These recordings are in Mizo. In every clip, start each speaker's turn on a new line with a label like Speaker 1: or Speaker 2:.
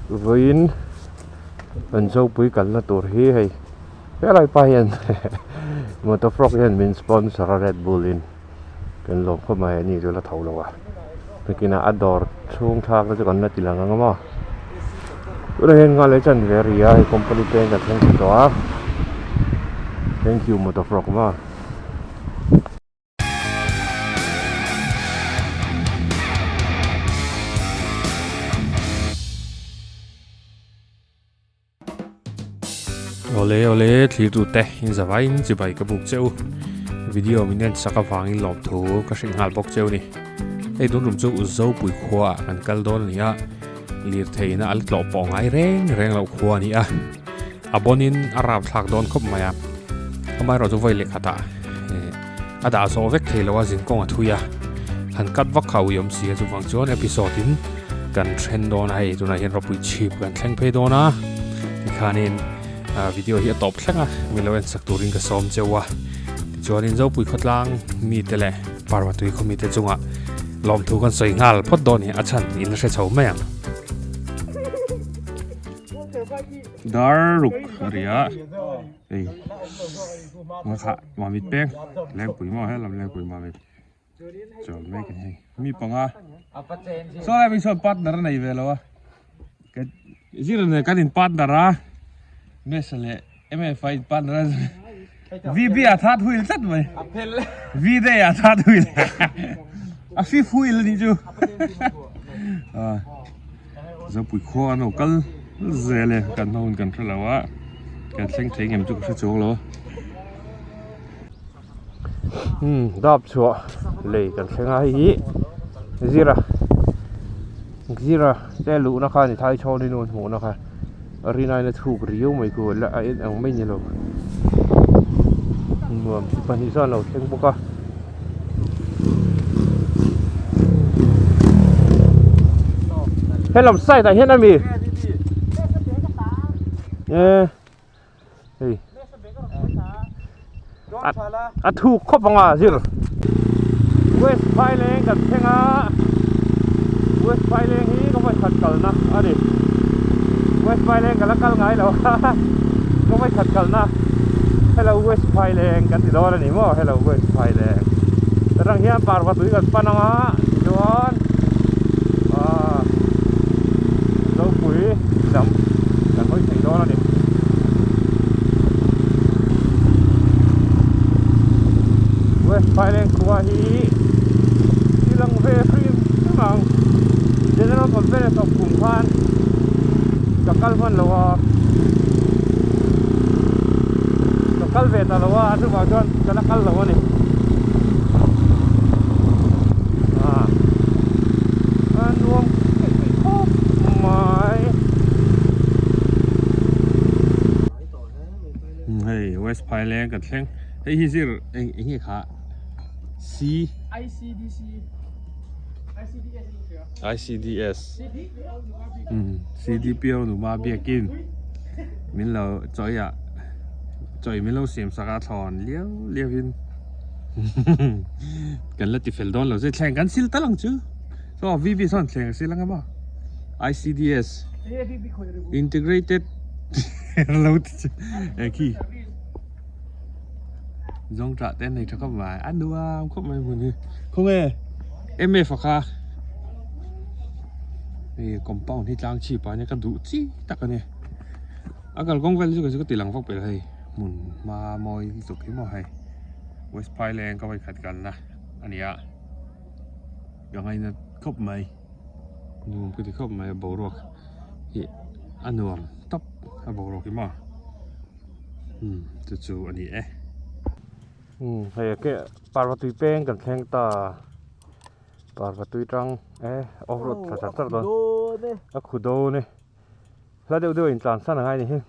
Speaker 1: Vawiin kan zopui kalna tur hi hei helai pa hian motor frog hian min sponsor a red bull in kan lawm khawp mai a ni chu la tho lo a nakinah a dawr chhung thlak te chu kan la ti lang ang maw tunah hian nghal leh chan ve a ri a hei company peng kan thleng thei tawh a thank you motor frog maw.
Speaker 2: Awle awle thlir tu te in zavai in chibai ka buk cheu video min en sak avangin lawmthu ka hrilh nghal bawk cheu ni hei tun tum chu Zopui khua ah kan kal dawn a ni a lirtheihna a la tlawh pawh ngai reng reng loh khua a ni a a bawnin a rap thlak dawn khawp mai a amaherawhchu vawi leh khatah a dah zawh vek thei lo a zinkawng a thui a han cut vak kha ui awm si a chuvang chuan episode in kan then dawn a hei tunah hian ropui chhip kan thleng phei dawn a tikhanin video hi a tawp thleng a mi lo en sak turin ka sawm cheu a tichuanin zopui khawtlang mite leh parvatui khaw mite chungah lawmthu kan sawi nghal phawt dawn hi a chhan in la hre chho mai ang. Dar ruk a ri a hei nga kha mamit peng lengpui maw helam lengpui mamit chawl mek a ni hei mi panga saw lai mi sawn partner a nei ve lo a zir nen kan in partner a mesa leh mfa in partner a vb a that wheel tlat mai v day a that wheel a fifth wheel a nih chu Zopui khua an lo kal zel e kan hma hun kan hre lo a kan thleng thei ngem chu ka hre chuang lo a.
Speaker 1: Umm dap chhuah lei kan thleng a hei hi zira zira te luhna kha a ni thai chhawn in an hmuhna kha a rin aiin a chhuk riau mai khu la a en ang mai ni lo nuam pahnih chuan a lo thleng bawk a. Helam side ah hian ami e hei a thuk khawp anga zir west phaileng kan thleng a west phaileng hi ka vawikhat kalna a ni west phaileng ka la kal ngai lo a ka vawikhat kalna hello west phaileng kan ti dawn a ni maw hello west phaileng tarang hian parva tui kan pan ang a tichuan ah zopui lam kan hawi thei dawn a ni. West Phaileng khua hi ti lang ve hrim hrim ang General Conference of kum khan ka kal hman lo a ka kal ve ta lo a chuvang chuan ka la kal lo a ni ah a nuam keih keih khawp mai.
Speaker 2: Hei West Phaileng kan thleng hei hi zir eng eng nge kha C
Speaker 3: ICDC ICDS
Speaker 2: ICDS CDPO numa biakin min lo chawi ah chawi min lo siam sak a thlawn liau liau in kan la ti fel dawn lo che thleng kan sil tal ang chu saw VV sawn thleng a sil ang emaw ICDS integrated lo ti chu eh khi zawng tah te an nei tha khawp mai a nuam khawp mai hmun hi khawnge mf a kha hei compound hi tlang chhip ah nia ka duh chi tak a ni a kalkawng vel chu ka ti lang vak pek hei hmun hma mawi lutuk hi maw hei west phaileng ka vawikhat kalna a ni a ka ngaina khawp mai nuam ka ti khawp mai a boruak hi a nuam tawp a boruak hi maw. Umm chu chu a ni e.
Speaker 1: Umm hei a ke parva tui peng kan thleng ta parva tui tang e off road thla char char dawn a khu dawn e hla deuh deuh a in tlan san a ngai a ni hi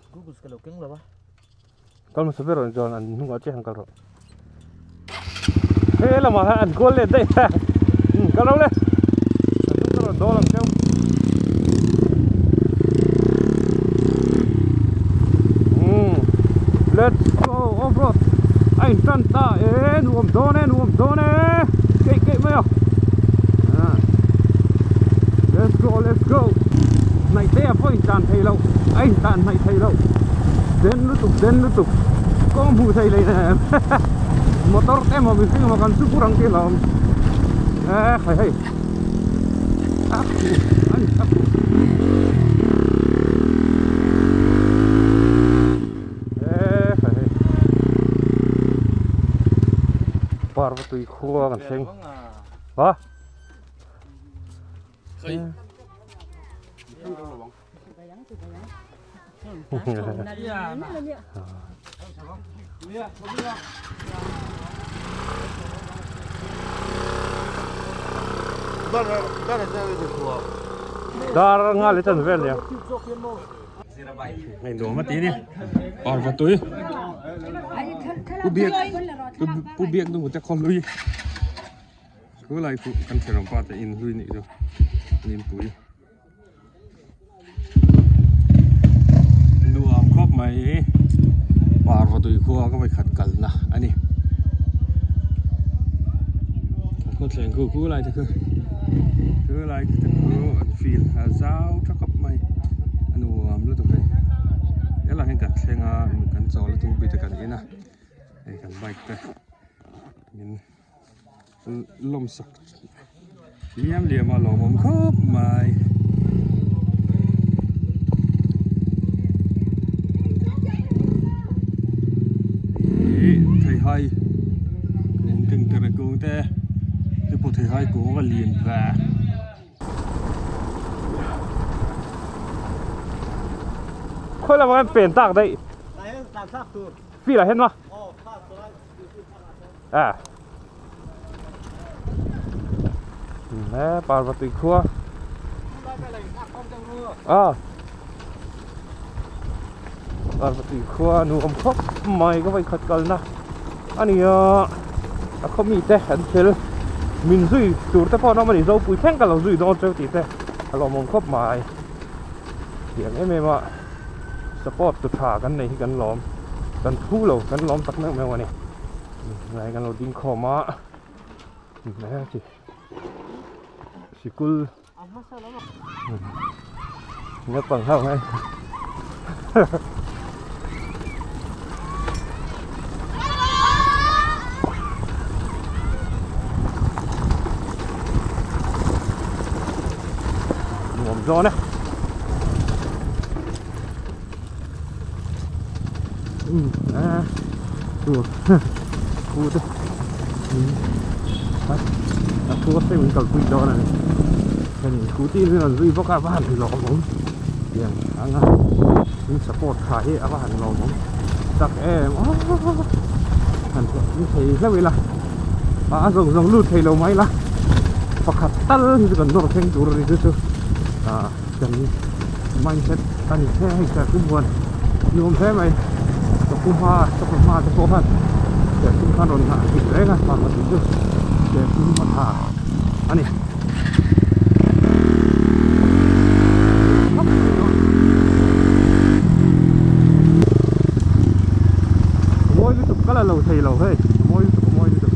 Speaker 1: kal hmasa ber ah chuan an hnungah chiah hian kal rawh he lamah hian an kual let daih a umm kal ro le an hnung ka rawn dawl ang cheu umm let's go off road a in tan ta e nuam dawn e nuam dawn e keih keih mai a let's go let's go. Hnaih te ah pawh intlan theih loh a intlan hnaih theih loh den lutuk den lutuk kawng hmuh theih leh em motor te emaw mihring emaw kan chu pur ang tih hlauhawm e khai hei a khuh a ni a khuh e khai hei parva tui khua kan thleng a. Dar nga leh chan vel nia.
Speaker 2: Hei nuam a ti ni. Parva tui. Pu biak pu biak nu te khaw hlui. Chu lai chu kan thenawm pa te in hlui nih chu an inpui nuam khawp mai parva tui khua ka vawikhat kalna a ni an khawthleng khu khu lai te khu chu lai te khu an field a zau tha khawp mai a nuam lutuk hei helaiah hian kan thleng a kan chawl a thingpui te kan in a hei kan bike te min. Lawmsak liam liam a lawmawm khawp mai. Ih theihai kung keng tere kung te te pawh theihai kung a lian ve.
Speaker 1: Khawi lamah hian pen tak daih field ah hian maw. À. Nè, Parvati khua. À. Parvati khua nuam khawp mai ka vawikhat kalna a ni a a khaw mite an thil min zui tur te pawh an awm a ni Zopui thleng ka lo zui dawn cheu tih te a lawmawm khawp mai tiang em em a support tu tha kan nei hi kan lawm kan phu lo kan lawm tak meuh meuh a ni. Lai kan lo ding khawm a chi sikul naupang ho hei nuam dawn e a chu khu te a khu a min kalpui dawn a ni hemi scooty in rawn zui bawk a va han lawmawm tiang anga in support tha hi a va han lawmawm tak em aw han hlawhtling thei hlauh ila a zawng zawng lut thei lo mai la pakhat tal hi chu kan nawr thleng tur a ni chu chu ah. Kan mindset a ni hle hei serthum huan nuam hle mai ka pu hma ka pa hma te pawh khan serthum khan rawn nghah thei reng a pa tih chu serthum a tha a ni. Mawi lutuk ka la lo thei lo hei mawi lutuk mawi lutuk.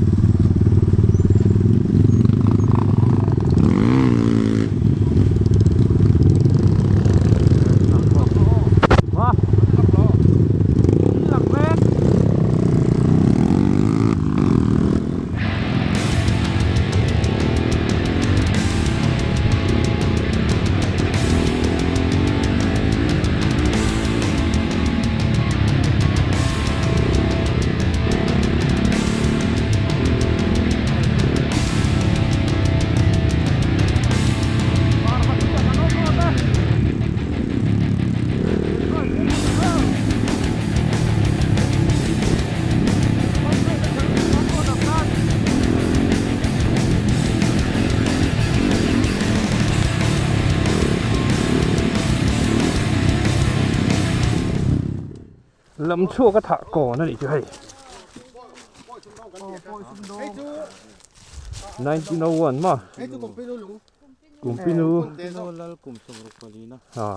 Speaker 1: Lam chhuak a thah kawn a nih chu hei. 1901 ma Kumpinu ha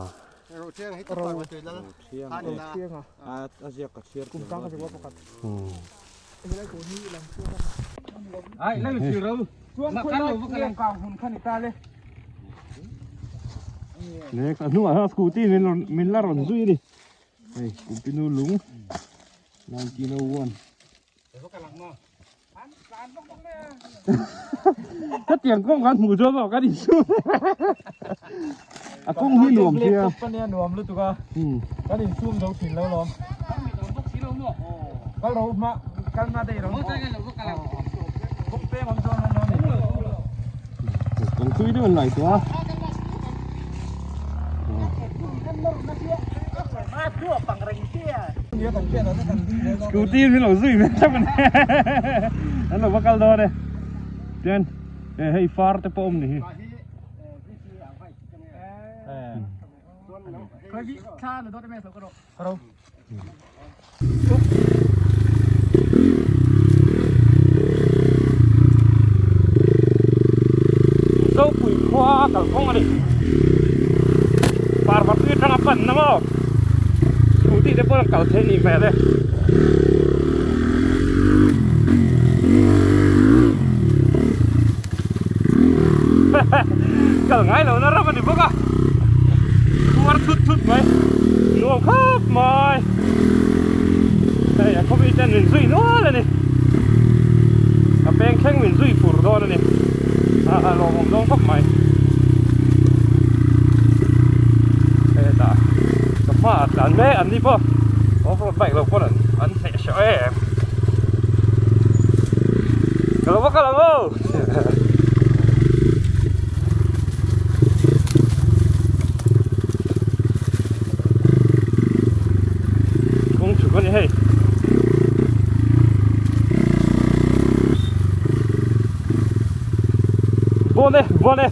Speaker 1: Next a hnungah hian scooty min rawn min la rawn zui a ni. Hei Kumpinu lung 1901. Hetiang kawng kan hmuh chuan maw kan insum a kawng hi nuam sia
Speaker 3: nuam lutuk a kan insum zo thin lo lawm kal ro hma kal hma dei ro bawk peng awm chuan an ni
Speaker 1: kawng tui deuh an lai tawh a Scooty min lo zui ve thlap a ni an lo va kal dawn e chuan hei far te pawh awm ni hi. Zopui khua kalkawng a ni. Parva tui atanga pan na maw? Scooty te pawh an kal thei nih hmel e. Kal ngai lo na ram a ni bawk a. Tuar thut thut mai. Nuam khawp mai. Hei a khawmi ten min zui nual a ni. A peng thleng min zui fur dawn a ni. A lawmawm dawn khawp mai. Hetah ka hmaah tlan mek an ni pawh off road bike lo pawn an hneh hreh em. Ka lo va kal ang aw. Kawng chhuk a ni hei. Bawn e, bawn e.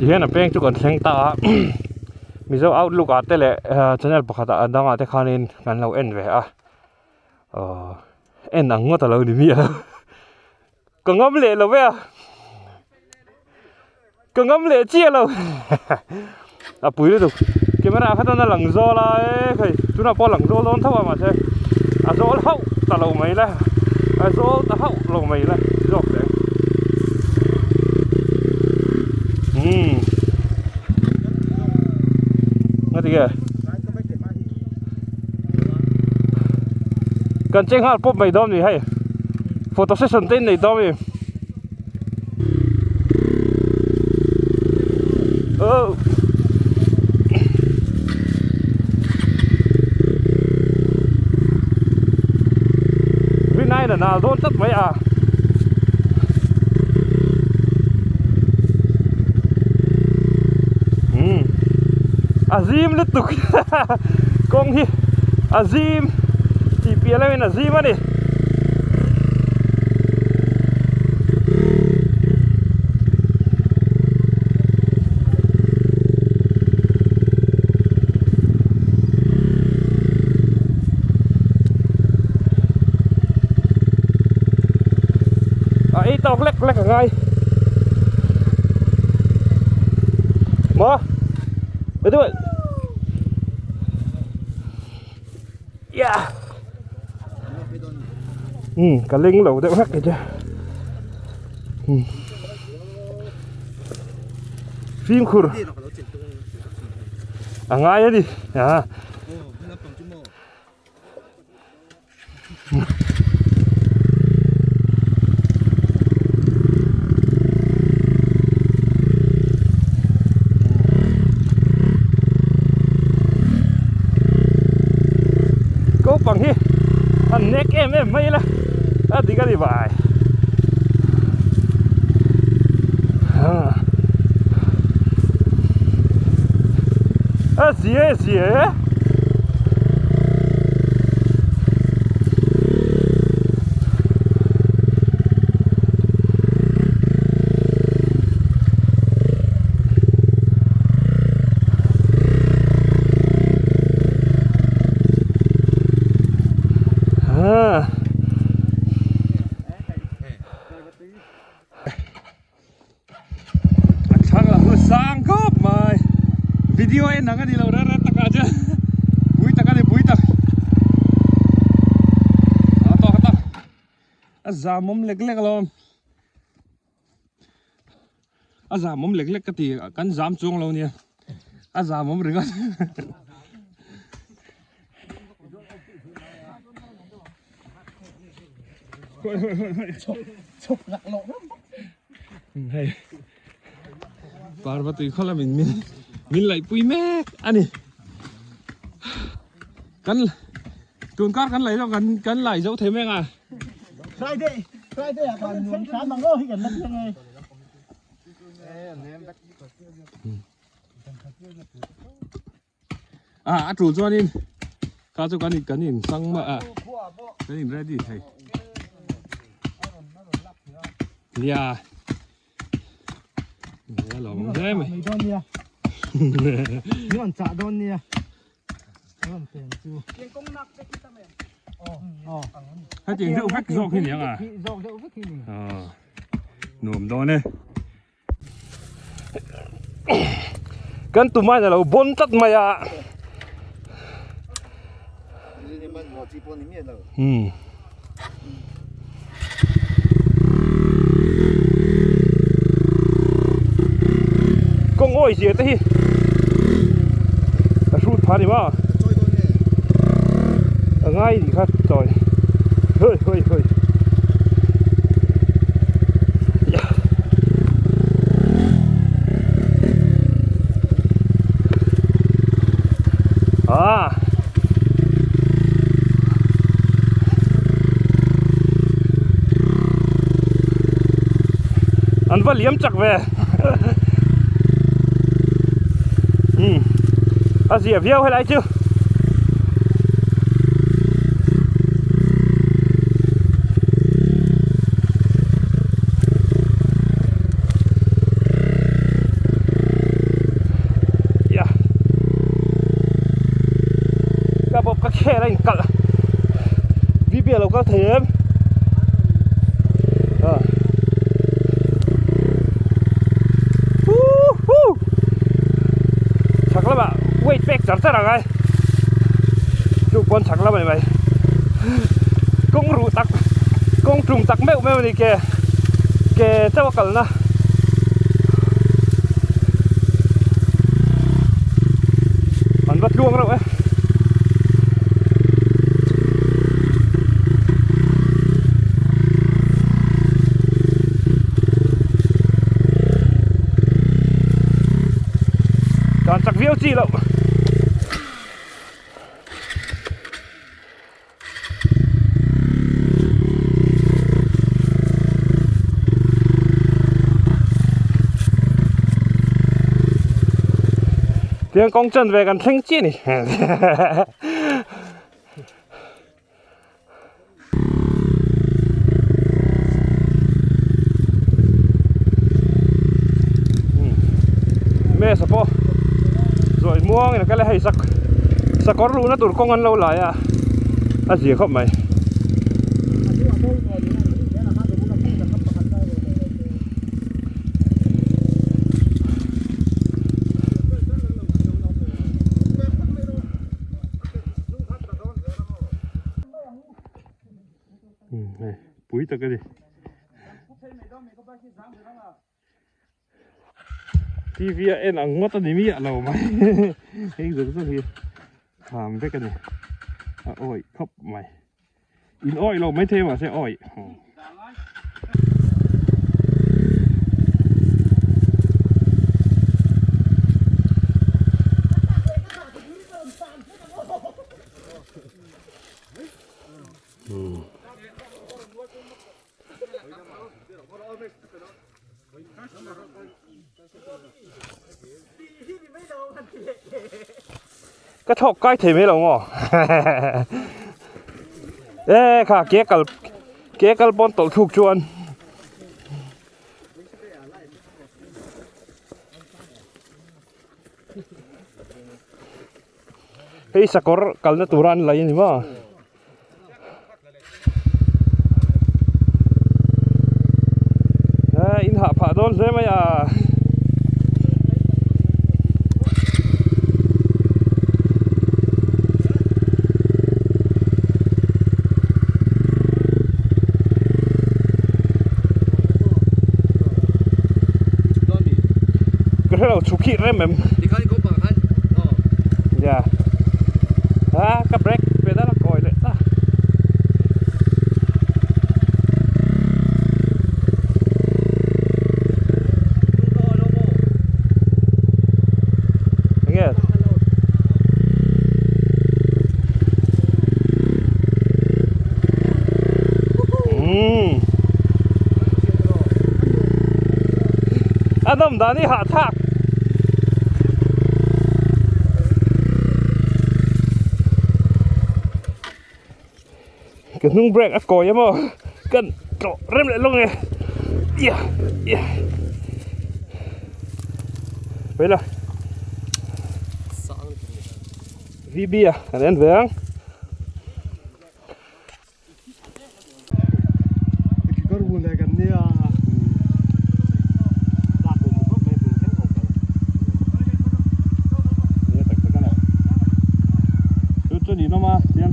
Speaker 1: Tihian a peng chu kan thleng ta a Mizo outlook ah te leh channel pakhat ah dangah te khanin kan lo en ve a aww en ang ngawt a lo ni miah lo ka ngam leh lo ve a ka ngam leh chiah lo a pui lutuk camera ah kha chuan a lang zawl a e hei tunah pawh a lang zawl dawn tho a mahse a zawl hauh ta lo mai la a zawl ta hauh lo mai la zawk teh umm ngatinge kan cheng nghal pawp mai dawn a ni hei photo session te in nei dawn a ni. Oh. Rinai na nal dawn tlat mai a. Hmm. A zim lutuk. Kawng hi a zim tih piah leuhin a zim a ni. A ei tawk lek lek a ngai maw Yeah. Um ka leng lo deuh hlek kei um fimkhur a ngai a ni a Naupang hi an nek em em mai ila a dik a ni vai a zia e zia e A thlang lam chu sang khawp mai. Video en ang a ni lo reng reng takah chuan pui tak a ni pui tak a tawk a tawk a zamawm lek lek alawm a zamawm lek lek ka ti kan zam chuang lo nia a zamawm ringawt
Speaker 3: Chhuk lak lawh ram
Speaker 1: hei Parvatui khaw lamin min min laihpui mek a ni kan tun kar kan laih kan kan lai zo thei mek a
Speaker 3: Friday Friday ah kan nuam hram ang aw hi kan la piang e
Speaker 1: a a tul chuanin kha chu kan in kan in sang mah a kan in ready thei nia nia lo awm hle mai
Speaker 3: dawn nia ni an chah dawn nia an pen chu
Speaker 1: hetiang deuh vek zawk hi niang a
Speaker 3: zawk deuh vek hi ni
Speaker 1: nuam dawn e Kan tumain a lo bawn tlat mai a. Hmm. Kawng awi zia te hi a hrut pha ni ma. A ngai ni kha chawi. Hoi hoi hoi. Ah. An va liam chak ve. Hmm. A zia viau helai chu. Ya. Ka bawp ka khel a inkalh. Vibia lo kal thei em? Ah. Woohoo! Chak lamah weight pek char char ang ai. Chu pawn chak lam a ni mai. Kawng ruh tak kawng tum tak meuh meuh a ni ke ke chauh a kalna. An va tluang reuh e. Dan chak viau chi loh. Tiang kawng chan ve kan thleng chiah a ni. Mesa pawh zawi muangin a kal a hei sak sakawr luhna tur kawng an lo lai a a zia khawp mai. Hei pui tak a ni tv a en ang ngawt a ni miah lo mai heng zawng zawng hi kham vek a ni a awih khawp mai in awih lo maithei mahse awih. Ka thawk kai thei mai lo maw e kha ke kal ke kal pawn tawlh thluk chuan Hei sakawr kalna tura an lei a ni maw? In hah phah dawn hle mai a. khih rem em? Yeah. Ah, ka brake pedal a kawi leh ta. Enge? Umm. A nawm dan hi hahthlak. Ka hnung brake a kawi emaw kan tlawh rem leh lawng e. Ia ia. Vela. VB a kan en ve ang. Chu chu ni nawm a tian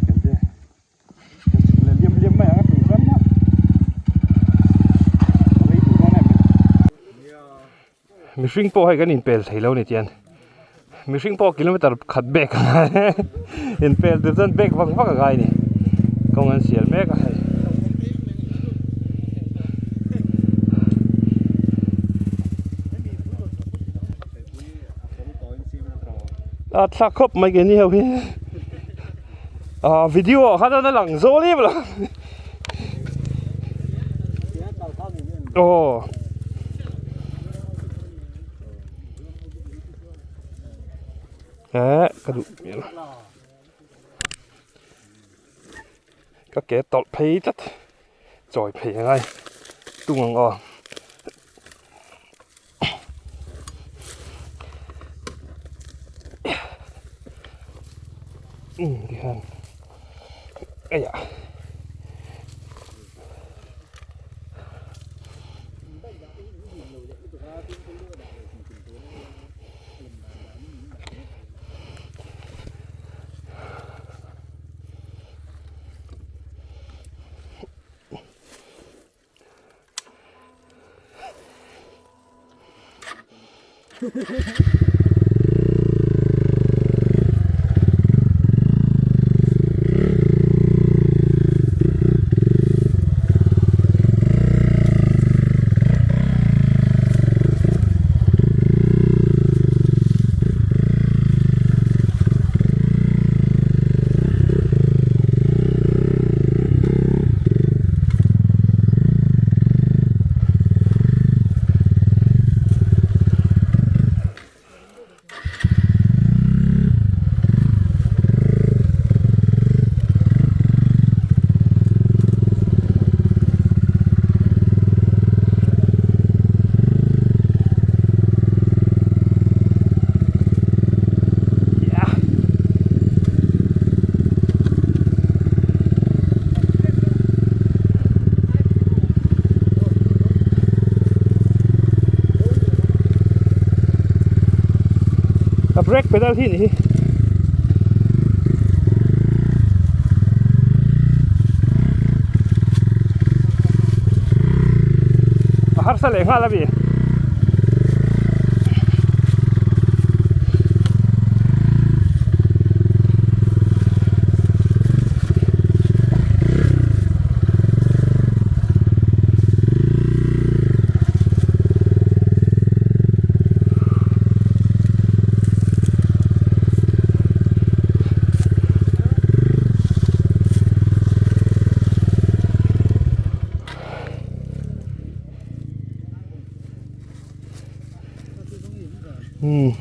Speaker 1: kan ti kan chhuk leh liam liam mai ang a tum chuan maw a rei duh dawn em mihring pawh hei kan inpel thei lo ni tian mihring pawh kilometer khat bek a ngai inpel tur chuan bek vak vak a ngai a ni kawng an sial mek a hei. A thlak khawp mai keini ho hi ah video ah khan a lang zo lem lo aw eh ka duh hmel ka ke tawlh phei tlat chawi phei a ngai tung ang aw. Um ti hian eiah A brake pedal hi ni hi. A harsa leh nghal a mi. Hmm.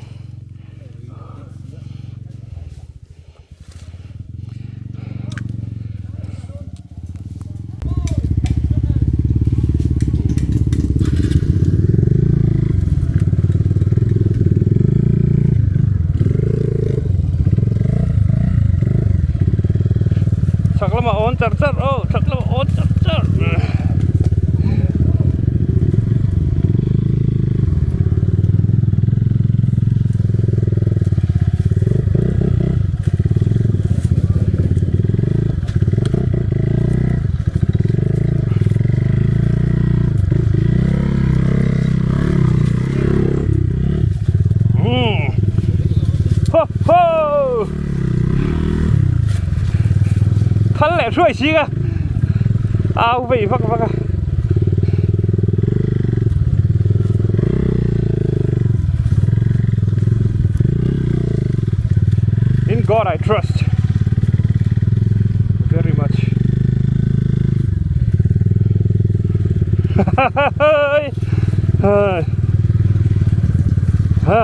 Speaker 1: Chak lamah awn char char aw chak lamah awn char char. Umm ho ho thal leh hruai si ka au vei vak vak a. In God I trust very much. Ha.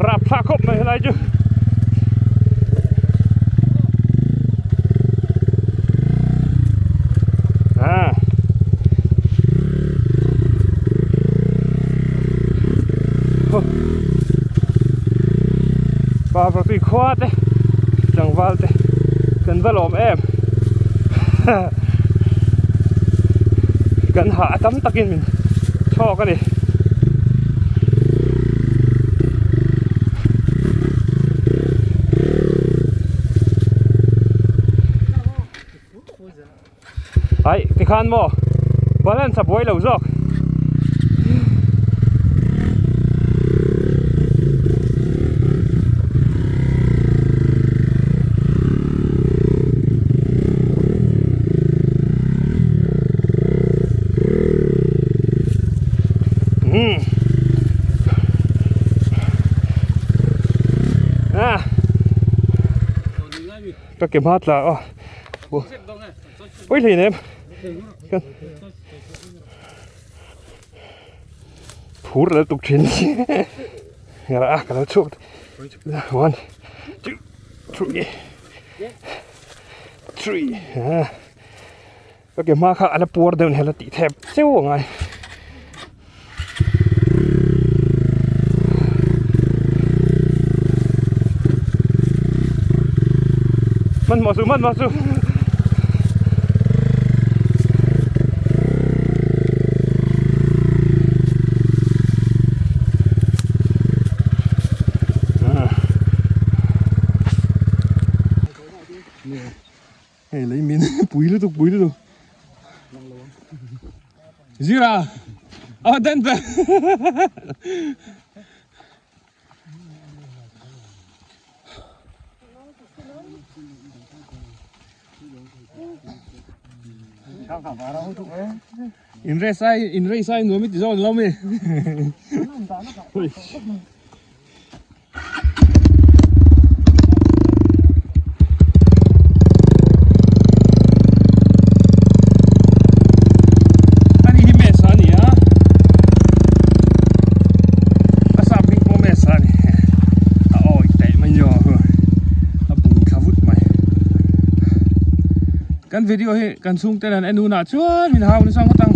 Speaker 1: Rap thla khawp mai helai chu. À. Pa pa tui khua te tlangval te kan va lawm em kan hah tam takin min chhawk a ni. Ai tikhan maw balance a buai lo zawk. Hmm. Ah. Ka ke hma tla aw. Ui hlei nem. Kan phur lo tuk thin. Ngara a ka lo chhuak. One, two, three. Three. Ah. Ka ke hma kha a la puar deuh ni a la tih thep cheu a ngai. Hmanhmawh suh hmanhmawh suh. Hei lei min pui lutuk pui lutuk Zira a den pe In race ai in race ai nuam i ti zawk ni lo mi Ani hi mesa a ni a a sap hming pawh mesa a ni a awi teh mai ni aw a bung thla vut mai kan video hi kan chhungte nen en hunah chuan min hau nasa ngawt ang.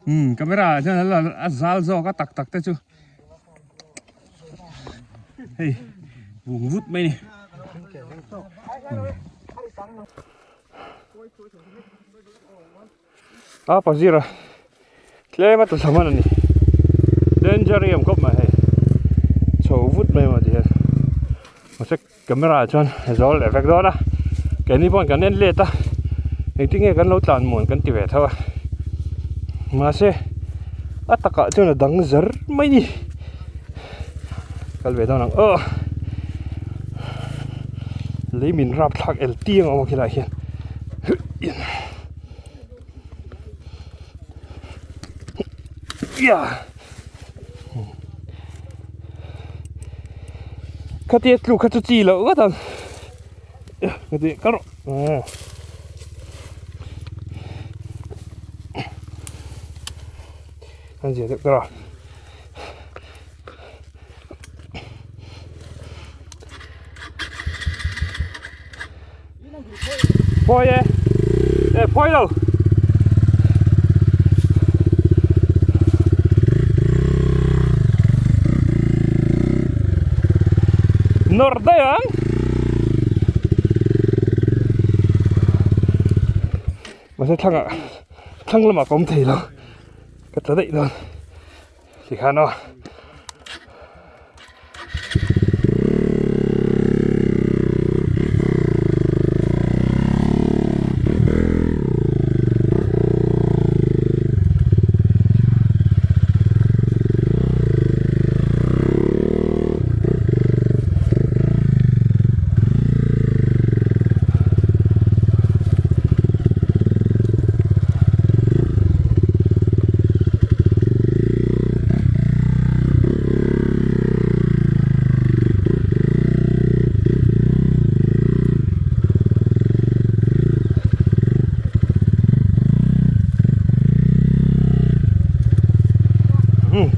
Speaker 1: Umm camera ah hian a zal zawk a tak tak te chu hei vung vut mai a ni a pazira tlem a tla hman a ni danger em khawp mai hei chho vut mai maw ti hian mahse Camera ah chuan a zawl leh vek dawn a keini pawhin kan en let a engtin nge kan lo tlan muan kan ti ve tho a mahse a takah chuan a dang zar mai ni kal ve dawn ang aw lei min rap thlak el tiang a awm a khilaiah hian. Khatia tluk kha chu chi loh ngawt ang khati ka rawh an zia deuh ka rawh Phawi e e phawi lo nawr daih ang. Mahse thlangah thlang lamah ka awm thei lo ka tla daih dawn tikhan aw.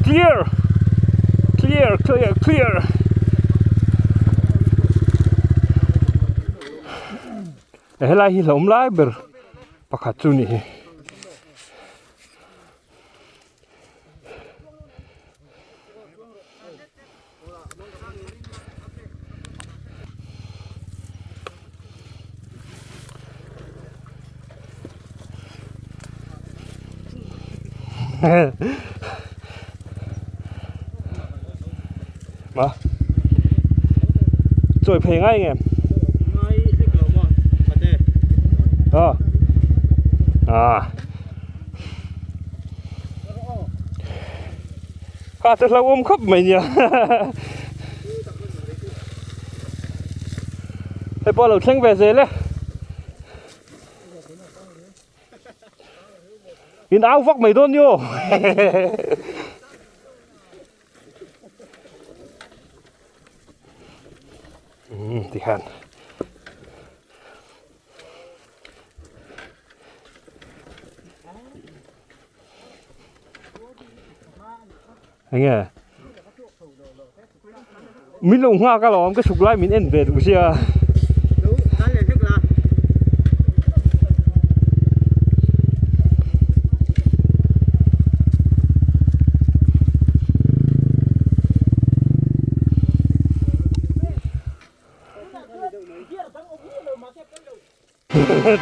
Speaker 1: Clear clear clear clear helai hi hlauhawm lai ber pakhat chu a ni hi. Ma Chawi phei ngai nge
Speaker 3: Ngai hlek lo maw Mate
Speaker 1: À À Kha chu hlauhawm khawp mai nia Hei pawh a lo thleng ve zel e In au vak mai dawn ni aw Umm tikhan. Enge min lo nghak alawm ka chhuk lai min en ve duh sia.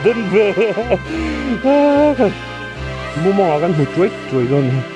Speaker 1: Den ve mumawngah kan hmu chuai chuai dawn a ni.